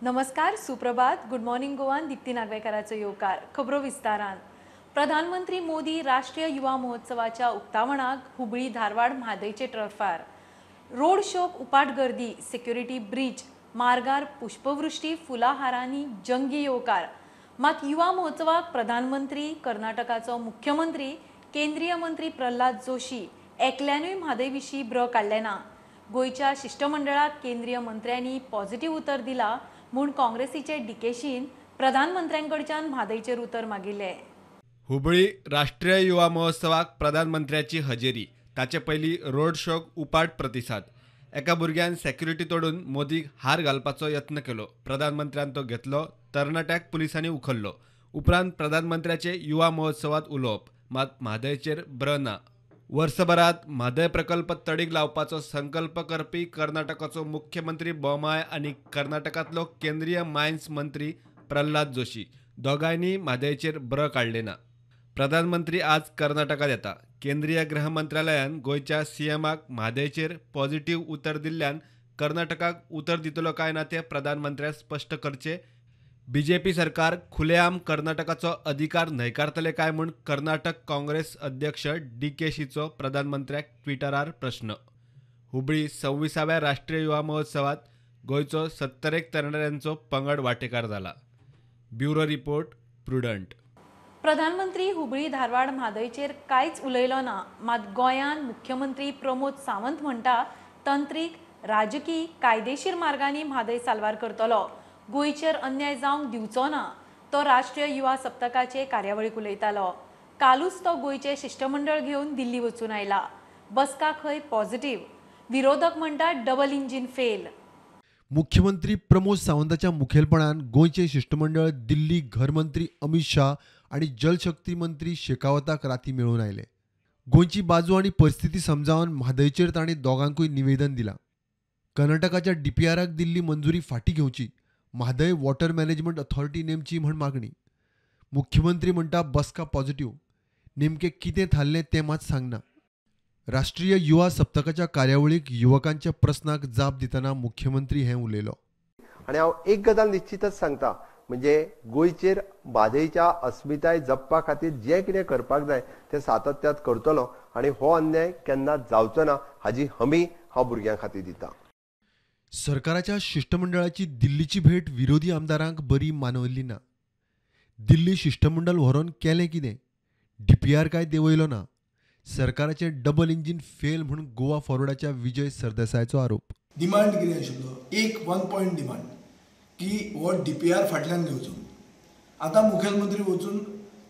नमस्कार, सुप्रभात. Good morning गोवान दीप्ती नागवेकराचो येवकार. खबरो विस्तारान. प्रधानमंत्री मोदी राष्ट्रीय युवा महोत्सवाच्या उक्तावणाक हुबळी धारवाड म्हादयचे ट्रफार. रोड शोक उपाट गर्दी, सेक्युरिटी ब्रिज, मार्गार पुष्पवृष्टी, फुलाहारांनी जंगी येवकार. मात युवा महोत्सवाक प्रधानमंत्री, कर्नाटकाचो मुख्यमंत्री, केंद्रीय मंत्री प्रल्हाद जोशी एकल्यानूय म्हादय विशीं ब्र काडलें ना. गोंयच्या शिश्टमंडळाक केंद्रीय मंत्र्यांनी पॉझिटिव्ह उतर दिला म्हूण काँग्रेसीचे डिकेशीन प्रधानमंत्र्यांकडच्यान म्हादयचेर उतर मागिल्लें. हुबळी राष्ट्रीय युवा महोत्सवाक प्रधानमंत्र्याची हजेरी. ताचे पयलीं रोड शोक उपाट प्रतिसाद. एका भुरग्यान सेक्युरिटी तोडून मोदीक हार घालपाचो यत्न केलो. प्रधानमंत्र्यान तो घेतलो. तरणाट्याक पुलिसांनी उखल्लो. उपरांत प्रधानमंत्र्याचे युवा महोत्सवात उलोवप, मात म्हादयचेर ब्र ना. वर्सभरात म्हादय प्रकल्प तडीक लावपाचो संकल्प करपी कर्नाटकाचो मुख्यमंत्री बोमाय आनी कर्नाटकांतलो केंद्रीय मायन्स मंत्री प्रल्हाद जोशी दोगांयनी म्हादयचेर ब्र काडलें ना. प्रधानमंत्री आज कर्नाटकात येता. केंद्रीय गृह मंत्रालयान गोंयच्या सीएमाक म्हादयचेर पॉझिटिव्ह उतर दिल्ल्यान कर्नाटकाक उतर दितलो काय ना तें प्रधानमंत्र्यान स्पश्ट करचें. बीजेपी सरकार खुलेआम कर्नाटकाचो अधिकार न्हयकारतले काय म्हूण कर्नाटक काँग्रेस अध्यक्ष डीकेशीचो प्रधानमंत्र्याक ट्विटरार प्रश्न. हुबळी 26व्या राष्ट्रीय युवा महोत्सवात गोंयचो 71 तरणाट्यांचो पंगड वांटेकार जाला. Bureau report, Prudent. प्रधानमंत्री हुबळी धारवाड म्हादयचेर कांयच उलयलो ना. मात गोंयान मुख्यमंत्री प्रमोद सावंत म्हणटा तंत्रीक, राजकी, कायदेशीर मार्गांनी म्हादय साल्वार करतलो. गोंयचेर अन्याय जावंक दिवचो ना. तो राष्ट्रीय युवा सप्तकाचे कार्यावळीक उलयतालो. कालूच तो गोंयचें शिश्टमंडळ घेवन दिल्ली वचून आयला. बसका खंय पॉझिटिव्ह, विरोधक म्हणटा डबल इंजीन फेल. मुख्यमंत्री प्रमोद सावंताच्या मुखेलपणान गोंयचें शिश्टमंडळ दिल्ली घरमंत्री अमित शाह आनी जलशक्ती मंत्री शेखावताक राती मेळून आयले. गोंयची बाजू आनी परिस्थिती समजावन म्हादयचेर तांणी दोगांकूय निवेदन दिलां. कर्नाटकाच्या डीपीआराक दिल्ली मंजुरी फाटीं घेवची, म्हादय वॉटर मॅनेजमेंट अथॉरिटी नेमची म्हण मागणी. मुख्यमंत्री म्हणटा बसका पॉझिटिव्ह, नेमकें कितें थारलें तें मात सांगना. राष्ट्रीय युवा सप्तकाच्या कार्यावळीक युवकांच्या प्रस्नाक जाप दितना मुख्यमंत्री हें उलयलो. आनी हांव एक गजाल निश्चितच सांगता, म्हणजे गोंयचेर म्हादयच्या अस्मिताय जपपा खातीर जें कितें करपाक जाय तें सातत्यात करतलो आनी हो अन्याय केन्ना जावचो ना हाजी हमी हांव भुरग्यां खातीर दिता. सरकाराच्या शिश्टमंडळाची दिल्लीची भेट विरोधी आमदारांक बरी मानवली ना. दिल्ली शिश्टमंडळ व्हरून केलें कितें? डीपीआर काय देंवयलो ना. सरकाराचें डबल इंजीन फेल म्हूण गोवा फॉरवर्डाच्या विजय सरदेसायाचो आरोप. डिमांड कितें आशिल्लो, एक वन पॉयंट डिमांड की हो डीपीआर फाटल्यान घेवचो. आतां मुखेलमंत्री वचून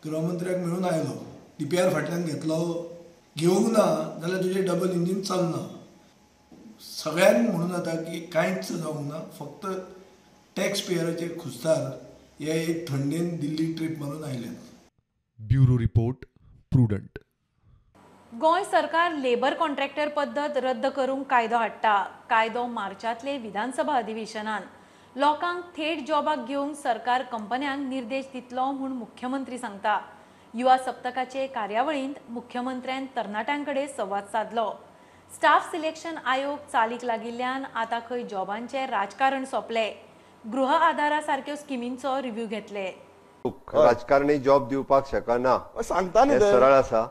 गृहमंत्र्याक मेळून आयलो, डीपीआर फाटल्यान घेतलो, घेवंक ना जाल्यार तुजें डबल इंजीन चलना. सगळ्यांक म्हणून जाता की कांयच जावंक ना, फक्त टॅक्स पेयराचे खुस्तार हे एक थंडेन दिल्ली ट्रीप मारून आयल्यात. Bureau report, Prudent. Goa सरकार लेबर कॉन्ट्रॅक्टर पद्दत रद्द करूंक कायदो हाडटा. कायदो मार्चांतले विधानसभा अधिवेशनान लोकांक थेट जॉबाक घेवंक सरकार कंपन्यांक निर्देश दितलो म्हूण मुख्यमंत्री सांगता. युवा सप्तकाचे कार्यावळींत मुख्यमंत्र्यान तरणाट्यां कडेन संवाद सादलो. स्टाफ सिलेक्शन आयोग चालीक लागिल्ल्यान आतां खंय जॉबांचें राजकारण सोंपलें. गृह आधारा सारक्यो स्किमींचो रिव्ह्यू घेतले. राजकारणी जॉब दिवपाक शकना सांगता न्ही, सरळ आसा.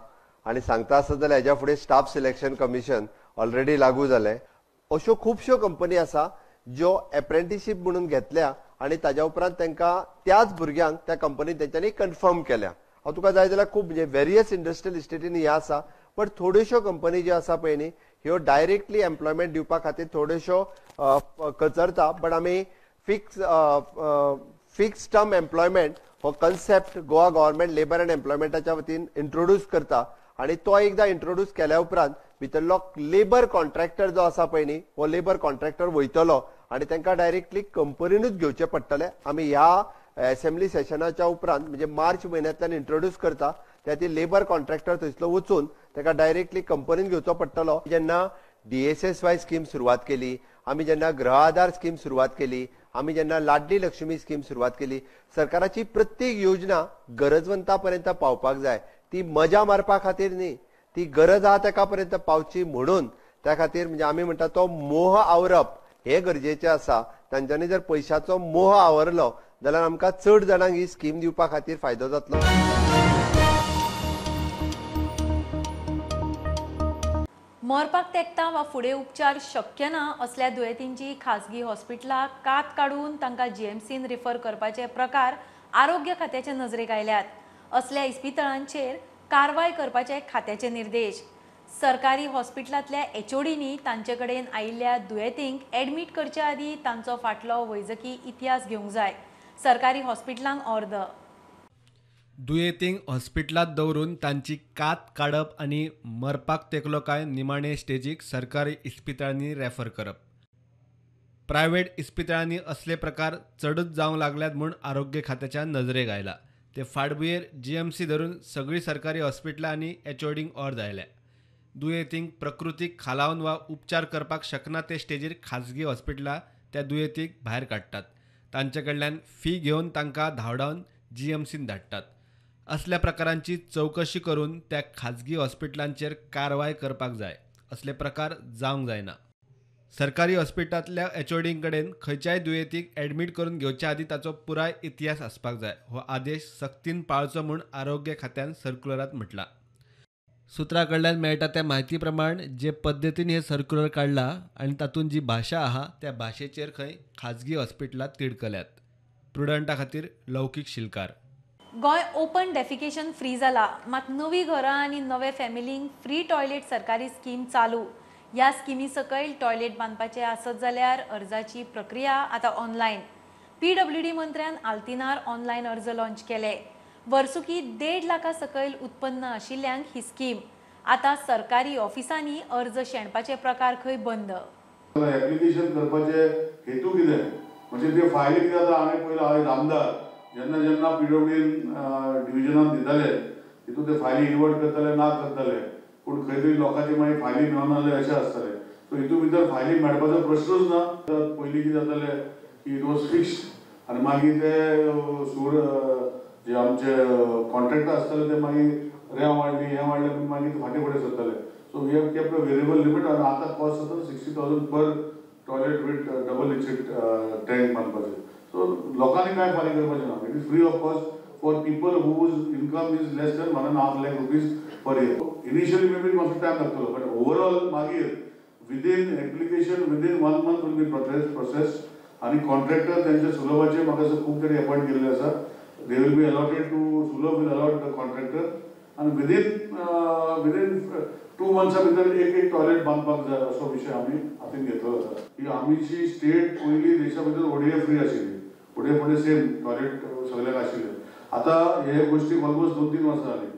आनी सांगता आसत जाल्यार हेज्या फुडें स्टाफ सिलेक्शन कमिशन ऑलरेडी लागू जालें. अश्यो खुबश्यो कंपनी आसा ज्यो एप्रेंटिशीप म्हणून घेतल्या आनी ताज्या उपरांत तांकां त्याच भुरग्यांक त्या कंपनीन तेंच्यांनी कन्फर्म केल्या. हांव तुका जाय जाल्यार खूब म्हणजे वेरियस इंडस्ट्रियल इस्टेटींनी हें आसा, बट थोड्योश्यो कंपनी ज्यो आसा पळय न्ही ह्यो डायरेक्टली एम्प्लॉयमेंट दिवपा खातीर थोड्योश्यो कचरता. बट आमी फिक्स टर्म एम्प्लॉयमेंट हो concept Goa government labour and एम्प्लॉयमेंटाच्या वतीन इंट्रोड्यूस करता आनी तो एकदां इंट्रोड्यूस केल्या उपरांत भितरलो लेबर कॉन्ट्रॅक्टर जो आसा पळय न्ही हो लेबर कॉन्ट्रॅक्टर वयतलो आनी तांकां डायरेक्टली कंपनीनूच घेवचें पडटलें. आमी ह्या एसेंब्ली सेशनाच्या उपरांत म्हणजे मार्च म्हयन्यांतल्यान इंट्रोड्यूस करता, त्या खातीर लेबर कॉन्ट्रॅक्टर थंयसलो वचून ताका डायरेक्टली कंपनीन घेवचो पडटलो. जेन्ना DSSY scheme सुरवात केली, आमी जेन्ना गृह आधार स्कीम सुरवात केली, आमी जेन्ना लाडली लक्ष्मी स्कीम सुरवात केली, सरकाराची प्रत्येक योजना गरजवंता पर्यंत पावपाक जाय. ती मजा मारपा खातीर न्ही, ती गरज आहा ताका पर्यंत पावची म्हणून. त्या खातीर म्हणजे आमी म्हणटा तो मोह आवरप हे गरजेचें आसा. तांच्यांनी जर पयशाचो मोह आवरलो जाल्यार आमकां चड जाणांक ही स्कीम दिवपा खातीर फायदो जातलो. मरपाक तेकता वा फुडें उपचार शक्य ना असल्या दुयेंतींची खाजगी हॉस्पिटलां कात काडून तांकां जीएमसीन रिफर करपाचे प्रकार आरोग्य खात्याचे नजरेक आयल्यात. असल्या इस्पितळांचेर कारवाय करपाचे खात्याचे निर्देश. सरकारी हॉस्पिटलांतल्या एचओडींनी तांचे कडेन आयिल्ल्या दुयेंतींक एडमीट करचे आदीं तांचो फाटलो वैजकी इतिहास घेवंक जाय. सरकारी हॉस्पिटलांक ऑर्द. दुयेंतींक हॉस्पिटलांत दवरून तांची कात काडप आनी मरपाक तेकलो काय निमाणे स्टेजीक सरकारी इस्पितळांनी रेफर करप. प्रायव्हेट इस्पितळांनी असले प्रकार चडूच जावंक लागल्यात म्हूण आरोग्य खात्याच्या नजरेक आयला. ते फाटभुंयेर जीएमसी धरून सगळीं सरकारी हॉस्पिटलां आनी एचओडींक ऑर्द आयल्या. दुयेंतींक प्रकृतीक खालावन वा उपचार करपाक शकना ते स्टेजीर खाजगी हॉस्पिटलां त्या दुयेंतीक भायर काडटात. तांचे कडल्यान फी घेवन तांकां धांवडावन जीएमसीन धाडटात. असल्या प्रकारांची चवकशी करून त्या खाजगी हॉस्पिटलांचेर कारवाय करपाक जाय. असले प्रकार जावंक जायना. सरकारी हॉस्पिटलांतल्या एचओडीं कडेन खंयच्याय दुयेंतीक एडमीट करून घेवच्या आदीं ताचो पुराय इतिहास आसपाक जाय. हो आदेश सक्तीन पाळचो म्हूण आरोग्य खात्यान सर्क्युलरांत म्हटलां. सुत्रा कडल्यान मेळटा त्या म्हायती प्रमाण जे पद्दतीन हे सर्क्युलर काडला आनी तातूंत जी भाशा आहा त्या भाशेचेर खंय खाजगी हॉस्पिटलां तिडकल्यात. प्रुडंटा खातीर Laukik Shilkar. Goa open defecation free जाला, मात नवी घरां आनी नवे फॅमिलींक फ्री टॉयलेट सरकारी स्कीम चालू. ह्या स्किमी सकयल टॉयलेट बांदपाचें आसत जाल्यार अर्जाची प्रक्रिया आतां ऑनलायन. पीडब्ल्यूडी मंत्र्यान आल्तिनार ऑनलायन अर्ज लॉन्च केले. वर्सुकी 1.5 लाखा सकयल उत्पन्न आशिल्ल्यांक ही स्कीम. आतां सरकारी ऑफिसांनी अर्ज शेणपाचे प्रकार खंय बंद. एप्लिकेशन करपाचे हेतू कितें म्हणजे ते फायली कितें जाता. आमी पयलो हांव आमदार जेन्ना जेन्ना पीडब्ल्यूडीन डिविजनान दिताले तितून ते फायली इन्वर्ट करताले ना करताले, पूण खंय तरी लोकांची मागीर फायली मेळना अशें आसतालें. सो हितून भितर फायली मेळपाचो प्रश्नूच ना. पयलीं कितें जातालें की it was fixed आनी मागीर ते सूर जे आमचे कॉन्ट्रॅक्टर आसताले ते मागीर रेंव वाडली हें वाडलें पूण मागीर फाटीं फुडें सरताले. So we have kept a variable limit आनी आतां कॉस्ट जाता 60,000 per toilet with double exit tank बांदपाचें. सो लोकांनी कांय फारीक करपाचें ना. It is free of cost for people whose income is less than 1.5 lakh rupees per year. Initially may be मातसो टायम लागतलो बट ओवरऑल मागीर within application within 1 month will be process आनी कॉन्ट्रॅक्टर तेंच्या सुलभाचे म्हाका असो खूब तरी अपॉयंट केल्ले आसा. They will be allotted to Sulabh will allot the contractor and within 2 months भितर एक एक टॉयलेट बांदपाक जाय असो विशय आमी हातीन घेतलो आसा. की आमची स्टेट पयलीं देशा भितर ओडीए फ्री आशिल्ली, ओडीए फुडें सेम टॉयलेट सगळ्यांक आशिल्ले. आतां हे गोश्टीक ऑलमोस्ट 2-3 वर्सां जालीं.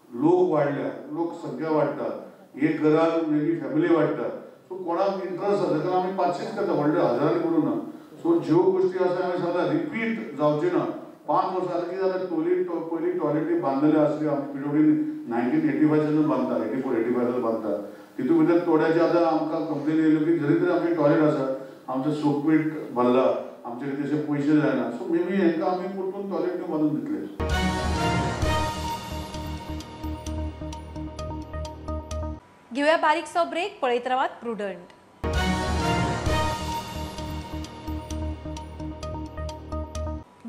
लोक वाडल्या, लोकसंख्या वाडटा, एक घरान मे बी फॅमिली वाडटा. सो कोणाक इंट्रस्ट आसा कारण आमी 500 करता, व्हडले हजारांनी करूं ना. सो ज्यो गोश्टी आसा आमी सांगता रिपीट जावचे ना. 5 वर्सां आतां कितें जालें, पयलीं टॉयलेटी बांदलेल्यो आसल्यो आमी पीडब्ल्यूडीन 1985 बांदता, 84-85 बांदता. तितून भितर थोड्याचे आतां आमकां कंप्लेन येयल्यो की जरी तरी आमचे टॉयलेट आसा आमचें सोकपीट भरला, आमचे कडेन तशे पयशे जायना. सो मे बी हेंकां आमी परतून टॉयलेट बांदून दितले. घेवया बारीकसो ब्रेक, पळयत रावात प्रुडंट.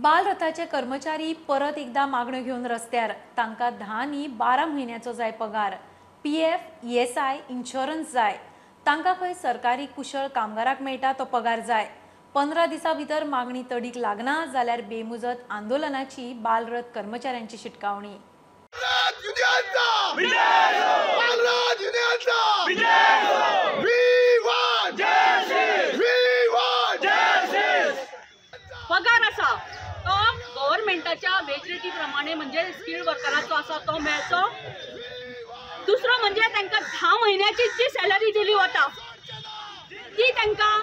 बालरथाचे कर्मचारी परत एकदा मागण्यो घेवन रस्त्यार. तांकां 10 आनी 12 म्हयन्याचो जाय पगार, पीएफ, ईएसआय, इन्शुरन्स जाय. तांकां खंय सरकारी कुशळ कामगाराक मेळटा तो पगार जाय. 15 दिसां भितर मागणी तडीक लागना जाल्यार बेमुजत आंदोलनाची बालरथ कर्मचाऱ्यांची शिटकावणी. पगार आसा तो गव्हर्मेंटाच्या वेज रेटी प्रमाणे म्हणजे स्किल्ड वर्कराचो आसा तो मेळचो. दुसरो म्हणजे तांकां 10 म्हयन्याची जी सॅलरी दिली वता ती तांकां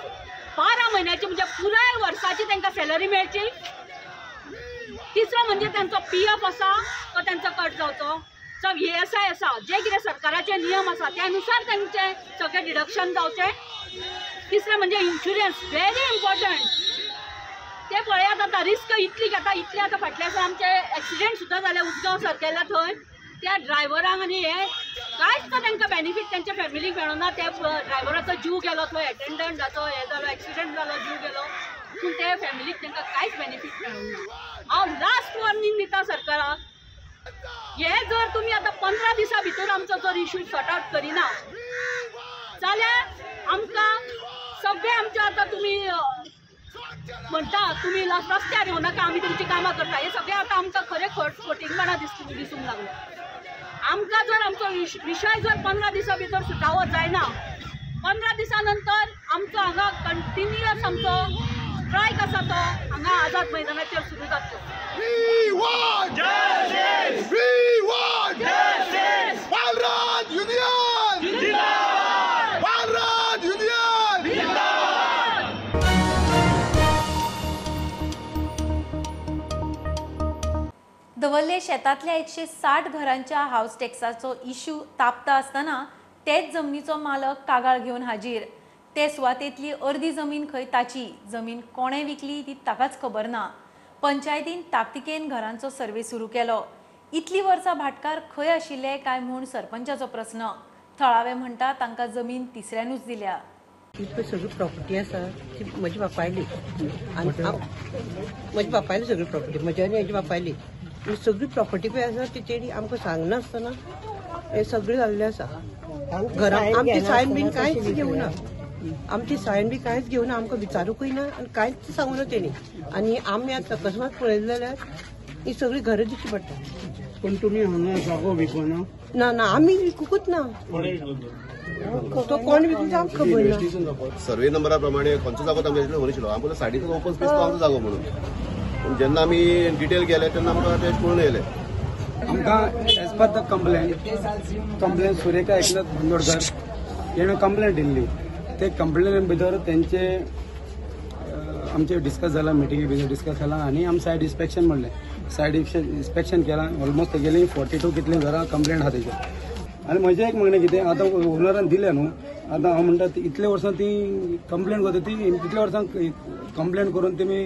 12 म्हयन्याची म्हणजे पुराय वर्साची तांकां सॅलरी मेळची. तिसरो म्हणजे तांचो पी एफ आसा तो तांचो कट जावचो. सो ईएसआय आसा, जे कितें सरकाराचे नियम आसा त्या नुसार तांचे सगळें डिडक्शन जावचें. तिसरें म्हणजे इन्शुरन्स व्हेरी इम्पॉर्टंट. ते पळयात आतां रिस्क इतली घेता, इतले आतां फाटल्या दिसा आमचे एक्सिडेंट सुद्दां जाले उदगांव सर्कला थंय त्या ड्रायव्हरांक आनी हे कांयच तांकां बेनिफीट तांच्या फॅमिलीक मेळना. त्या ड्रायव्हराचो जीव गेलो थंय, एटेंडंटाचो हे जालो, एक्सिडेंट जालो, जीव गेलो. पूण ते फॅमिलीक तांकां कांयच बेनिफीट मेळूंक ना. हांव लास्ट वॉर्निंग दिता सरकाराक, हे जर तुमी आतां 15 दिसां भितर आमचो जर इशू सॉर्ट आवट करिना जाल्यार आमकां सगळे आमच्या आतां तुमी म्हणटा तुमी रस्त्यार येवं नाका, आमी तुमची कामां करता, हे सगळें आतां आमकां खरें फटींगपणां दिसूंक लागलें. आमकां जर आमचो विशय जर 15 दिसां भितर सुटावो जायना, 15 दिसां नंतर आमचो हांगा कंटिन्युअस आमचो स्ट्रायक आसा तो हांगा आझाद मैदानाचेर सुरू जातलो. We want justice! We want justice! Balraj Union! Zindabad! Balraj Union! Zindabad! Davorlim शेतांतल्या 160 घरांच्या हावस टॅक्साचो इश्यू तापता आसतना तेच जमनीचो मालक कागाळ घेवन हाजीर. ते सुवातेंतली अर्दी जमीन खंय ताची, जमीन कोणें विकली ती ताकाच खबर ना. पंचायतीन ताकतिकेन घरांचो सर्वे सुरू केलो. इतली वर्सां भाटकार खंय आशिल्ले काय म्हूण सरपंचाचो प्रस्न. थळावे म्हणटा तांकां जमीन तिसऱ्यानूच दिल्या. ही पळय सगळी प्रॉपर्टी आसा ती म्हज्या बापायली, आनी म्हज्या बापायली सगळी प्रॉपर्टी म्हज्या आनी हेज्या बापायली सगळी प्रॉपर्टी पळय आसा ती तेणी आमकां सांगनासतना हें सगळें जाल्लें आसा. घरां आमची सायन बीन कांयच घेवना, आमची सायन बी कांयच घेवना, आमकां विचारूंकय ना आनी कांयच सांगूना तेणी. आनी आमी आतां अकस्मात पळयलें जाल्यार ही सगळी घरां दिश्टी पडटा. पूण तुमी हांगा जागो विकना? ना ना, आमी विकूच ना, तो कोण विकूच आमकां खबर ना. सर्वे नंबरा प्रमाणे खंयचो जागो तांकां खबर नाशिल्लो, आमकां सायडीचो ओपन स्पेस तो आमचो जागो म्हणून. पूण जेन्ना आमी डिटेल गेले तेन्ना आमकां तें कळून येयलें. आमकां as per the complain Surekha Eknath Bandodkar हेणें कंप्लेन दिल्ली. ते कंप्लेन भितर तेंचे आमचे डिस्कस जाला, मिटिंगे भितर डिस्कस जाला आनी आमी सायड इन्स्पेक्शन म्हणलें. सायड इन्स्पेक्शन केलां, ऑलमोस्ट तेगेली 42 कितलीं घरां कंप्लेन आहा तेजेर. आनी म्हजें एक म्हणणें कितें, आतां ओनरान दिलें न्हू, आतां हांव म्हणटा इतले वर्सां ती कंप्लेन करता, ती इतल्या वर्सां कंप्लेन करून तेमी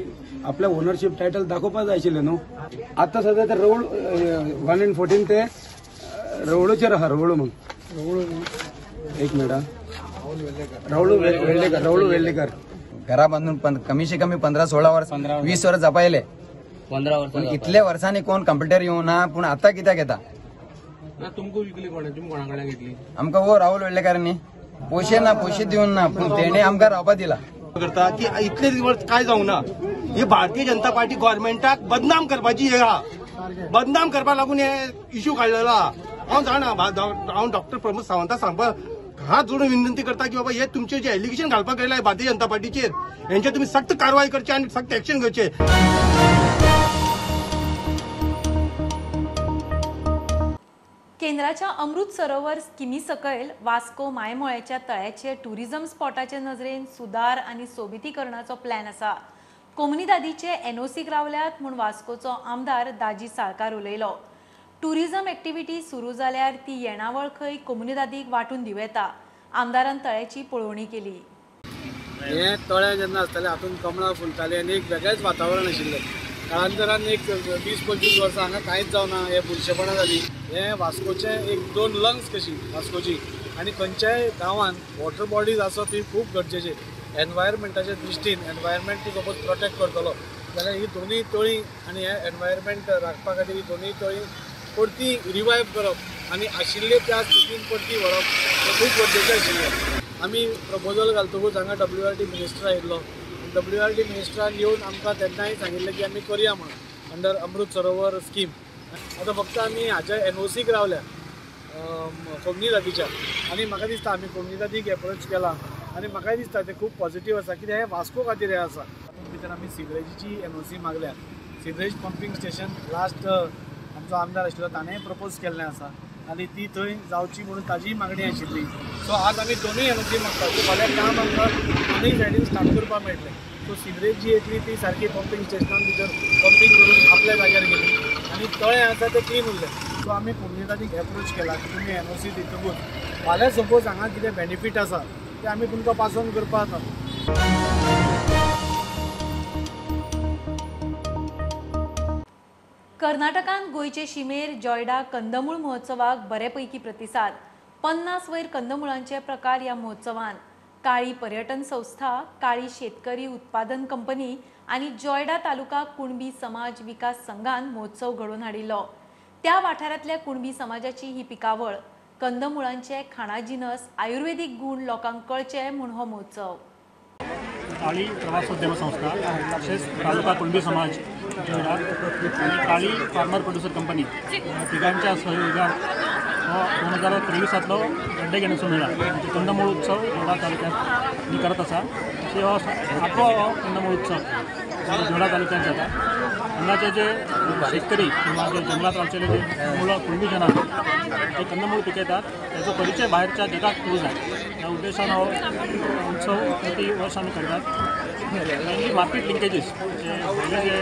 आपल्या ओनरशीप टायटल दाखोवपाक जाय आशिल्लें न्हू. आतां सद्या ते रवळ 1 in 14 ते रवळूचेर आहा. रवळू म्हूण एक मिनट, रवळू वेर्लेकर, रवळू वेर्लेकर घरा बांदून कमीशे कमी 15-16 वर्स 20 वर्स जापायले, 15 वर्स इतले वर्सांनी कोण कंप्युटर येवना. पूण आतां कित्याक येता? तुमकां विकली कोणें? तुमी कोणा कडल्यान घेतली? आमकां हो राहुल वेर्लेकारांनी. पयशे ना, पयशे दिवन ना, पूण तेणे आमकां रावपा दिला. करता की इतले दिवस काय जावंक ना, ही भारतीय जनता पार्टी गव्हर्मेंटाक बदनाम करपाची हे आहा, बदनाम करपाक लागून हे इश्यू काडलेलो आहा. हांव जाणा, हांव डॉक्टर प्रमोद सावंता सांगपाक हात जोडून विनंती करता की बाबा हे तुमचे जे एलिगेशन घालपाक गेले भारतीय जनता पार्टीचेर, हेंचे तुमी सक्त कारवाय करची आनी सक्त एक्शन घेवचे. केंद्राच्या अमृत सरोवर स्किमी सकयल वास्को मायमोळ्याच्या तळ्याचे टुरिझम स्पॉटाचे नजरेन सुदार आनी सोबितीकरणाचो प्लॅन आसा. कोमुनिदादीचे एनओसीक रावल्यात म्हूण वास्कोचो आमदार दाजी साळकार उलयलो. टुरिझम एक्टिविटी सुरू जाल्यार ती येणावळ खंय कोमुनिदादीक वांटून दिवं येता. आमदारान तळ्याची पळोवणी केली. हें तळें जेन्ना आसतालें हातूंत कमळां फुलतालीं आनी एक वेगळेंच वातावरण आशिल्लें. काळांतरान एक 20-25 वर्सां हांगा कांयच जावना, हे बुरशेपणां जालीं. हें वास्कोचें एक 2 लंग्स कशी वास्कोची, आनी खंयच्याय गांवांत वॉटर बॉडीज आसप ही खूब गरजेची. एनवायरमेंटाच्या दृश्टीन एनवायरमेंट तूं सपोज प्रोटेक्ट करतलो जाल्यार ही दोनूय तळीं आनी हे एनवायरमेंट राखपा खातीर ही दोनूय तळीं परती रिवायव करप आनी आशिल्ले त्या स्थितीन परती व्हरप हें खूब गरजेचें आशिल्लें. आमी प्रपोजल घालतकूच हांगा WRT minister आयिल्लो. WRT मिनिस्टरान येवन आमकां तेन्नाय सांगिल्लें की आमी करया म्हणून अंडर अमृत सरोवर स्कीम. आतां फक्त आमी हाच्या एनओसीक रावल्या कोमुनिदादीच्या, आनी म्हाका दिसता आमी कोमुनिदादीक एप्रोच केला आनी म्हाकाय दिसता तें खूब पॉझिटीव आसा. कित्याक हें वास्को खातीर हें आसा. तातूंत भितर आमी सिवरेजीची एनओसी मागल्या. सिवरेज पंपींग स्टेशन लास्ट आमचो आमदार आशिल्लो ताणेंय प्रपोज केल्लें आसा आनी ती थंय जावची म्हणून ताजीय मागणी आशिल्ली. सो आज आमी दोनूय एनओसी मागता. सो फाल्यां काम आमकां दोनूय सायडीन स्टार्ट करपाक मेळटलें. सो सिवरेज जी येतली ती सारकी पंपींग स्टेशनान भितर पंपींग करून आपल्या जाग्यार गेली आनी तळें आसा तें क्लीन उरलें. सो आमी कोमुनिदादीक एप्रोच केला की तुमी एनओसी दितकूच फाल्यां सपोज हांगा कितें बेनिफीट आसा तें आमी तुमकां पास ऑन करपाक जाता. कर्नाटकान गोंयचे शिमेर जॉयडा कंदमूळ महोत्सवाक बरेपैकी प्रतिसाद. 50 वयर कंदमुळांचे प्रकार ह्या महोत्सवान. काळी पर्यटन संस्था, काळी शेतकरी उत्पादन कंपनी आनी जोयडा तालुका कुणबी समाज विकास संघान महोत्सव घडोवन हाडिल्लो. त्या वाठारांतल्या कुणबी समाजाची ही पिकावळ, कंदमुळांचे खाणा जिनस, आयुर्वेदीक गूण लोकांक कळचे म्हूण हो महोत्सव. काळी प्रवासोद्यम संस्था तसेच तालुका कुणबी समाज जोयडा आणि काळी फार्मर प्रोड्युसर कंपनी तिघांच्या सहयोगात हो 2023 गड्डे घेण्याचो मेळा म्हणजे कंदमूळ उत्सव जोयडा तालुक्यात मी करत आसा. अशें हो आठवो हो कंदमूळ उत्सव जोयडा तालुक्यात जाता. हांगाचे जे शेतकरी किंवा जे जंगलात रावचेले जे मुळां कुणबी जन आसात ते कंदमूळ पिकयतात त्याचो परिचय भायरच्या जगाक करूं जाय ह्या उद्देशान हो उत्सव प्रति वर्ष आमी करतात. मेनली मार्केट लिंकेजीस जे भायले जे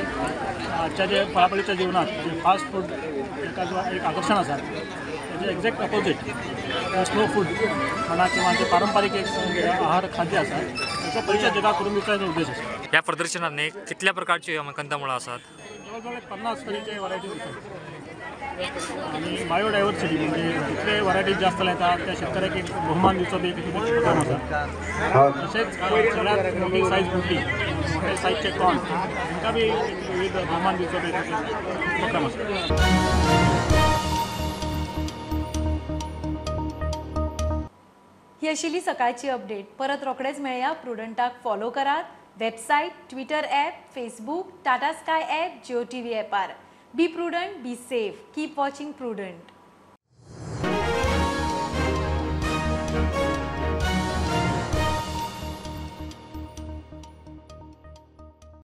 आजच्या जे फळाफळीच्या जीवनात जे फास्ट फूड एका जो एक आकर्शण आसा त्याचे एक्झॅक्ट अपोजीट स्लो फूड म्हणा किंवा जे पारंपरिक एक आहार खाद्य आसा त्याचो परिचय जगाक करून दिवपाचो उद्देश आसा. ह्या प्रदर्शनात कितल्या प्रकारची कंदमुळां आसात? जवळजवळ 50 तरेचे व्हरायटीज आसात आनी बायोडायवर्सिटी म्हणजे जितले व्हरायटीज जास्त येतात त्या शेतकऱ्याक एक बहुमान दिवचो बी एक उपक्रम आसा. तशेंच सगळ्यात मोठी सायज मोठी मोठे सायजचे कॉर्न तांकां बी विविध बहुमान दिवचो बी एक उपक्रम आसा. ही आशिल्ली सकाळची अपडेट. परत रोखडेच मेळया. प्रुडंटाक फॉलो करात. Website, Twitter app, Facebook, Tata Sky app, Jio TV ॲपार. Be prudent, be safe. Keep watching Prudent.